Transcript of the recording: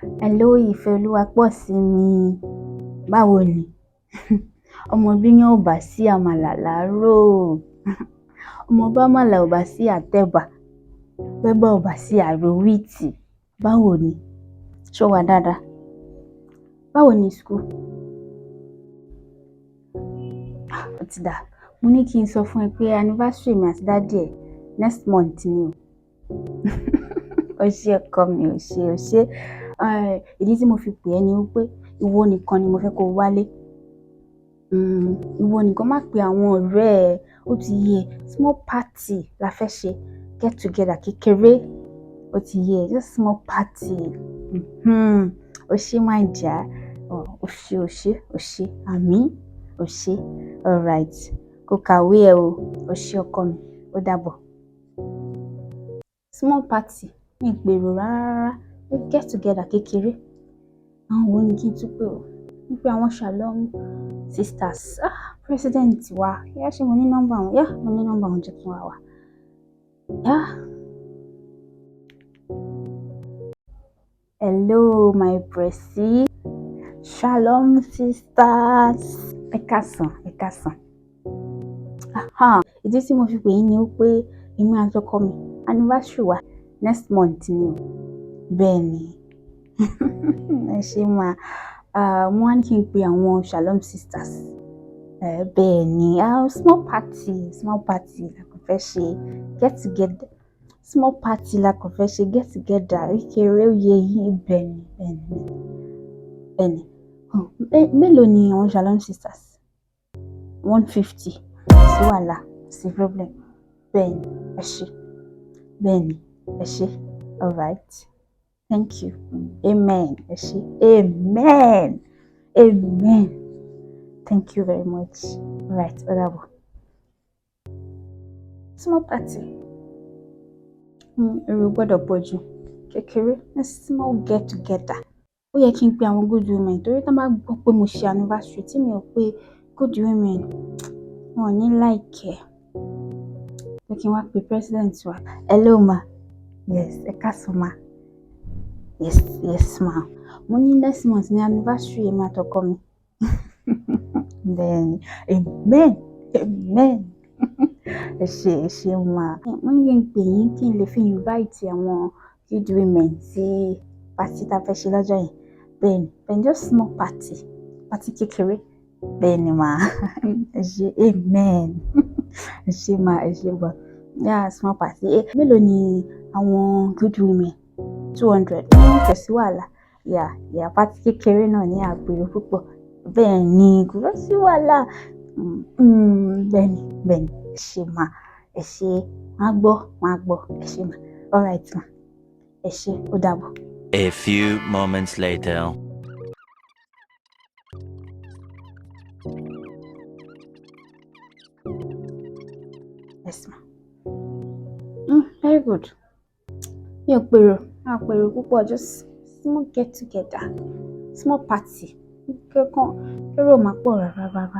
Hello, ìfẹ́ Olúwa pọ̀ sí mi. Báwo ni? Ọmọ bíyán ò bá sí àmàlà láàárọ̀. Ọmọ bámàlà ò bá sí àtẹ̀bà. Bẹ́bà ò bá sí àrò wíìtì. Báwo ni? Ṣé o wà dáadáa? Báwo ni school? Ah, ó ti dà. Mo ní kí n sọ fún ẹ pé anniversary mi àti daddy ẹ next month ni o. O ṣé ọkọ mi, o ṣé, o ṣé. Ìdí tí mo fi pè ẹ́ ni wípé ìwọ nìkan ni mo fẹ́ kó wálé. Ìwọ nìkan, má pe àwọn ọ̀rẹ́ ẹ, ó ti yé ẹ. Small party la fẹ́ ṣe. Get together kékeré. Ó ti yé ẹ, just small party. O ṣé my dear. O ṣé, o ṣé, o ṣé. Àmín. O ṣé. Alright. Kó kàwé ẹ o. O ṣé ọkọ mi. Ó dàbọ̀. Small party. Mi ò gbèrò rárá. Get together kékeré. Àwọn wo ni kí n tún pè o? Mo pe àwọn Shalom sisters. Ah, president wa. Yeah, ṣé mo ní nọ́mbà wọn? Yeah, mo ní nọ́mbà wọn, jẹ́ kí n wá wá. Yeah. Hello, my presi. Shalom sisters. Ẹ káàsán, ẹ káàsán. Aha, ìdí tí mo fi pè yín ni wípé èmi àti ọkọ mi, anniversary wa next month ni o. Bẹ́ẹ̀ ni. Ẹ ṣé máa. Mo wá ní kí n pe àwọn Shalom sisters. Bẹ́ẹ̀ ni. Small party, small party la kàn fẹ́ ṣe. Get together. Small party la kàn fẹ́ ṣe. Get together. Kékeré, ó yé yín. Bẹ́ẹ̀ ni, bẹ́ẹ̀ ni, bẹ́ẹ̀ ni. Mélòó ni àwọn Shalom sisters? 150. Kò sí wàhálà, kò sí problem. Bẹ́ẹ̀ ni, ẹ ṣé. Bẹ́ẹ̀ ni, ẹ ṣé. Alright. Thank you. Amen. Ẹ ṣé. Amen. Amen. Thank you very much. Alright, ó dàbọ̀. Small party. Èrò gbọ́dọ̀ pọ̀ jù. Kékeré, a small get together. Ó yẹ kí n pe àwọn good women torí tí wọ́n bá gbọ́ pé mo ṣe anniversary tí mi ò pe good women, wọn ò ní like ẹ̀. Jẹ́ kí n wá pe president wa. Hello ma. Yes, ẹ káàsán ma. Yes, yes ma. Mo ní next month ní anniversary èmi àti ọkọ mi. Bẹ́ẹ̀ni, amen, amen. Ẹ ṣé, ẹ ṣé ma. Mo ní kí n pè yín kí n lè fi invite àwọn good women sí party tá a fẹ́ ṣe lọ́jọ́ yẹn. Bẹ́ẹ̀ni, bẹ́ẹ̀ni, just small party, party kékeré. Bẹ́ẹ̀ni ma. Ẹ ṣé, amen. Ẹ ṣé ma, ẹ ṣé ma. Yeah, small party. Mélòó ni àwọn good women? 200. Kò sí wàhálà. Yeah, party kékeré náà ní àpérò púpọ̀. Bẹ́ẹ̀ni, kò sí wàhálà. Bẹ́ẹ̀ni, bẹ́ẹ̀ni. Ẹ ṣé ma. Ẹ ṣé. Wọ́n á gbọ́, wọ́n á gbọ́. Ẹ ṣé ma. Alright ma. Ẹ ṣé, ó dàbọ̀. A few moments later. Yes ma. Very good. Mi ò pèrò, mi ò pèrò púpọ̀, just small get together, small party. Kẹ́kọ̀ọ́, kérò máa pọ̀ rárá rárá.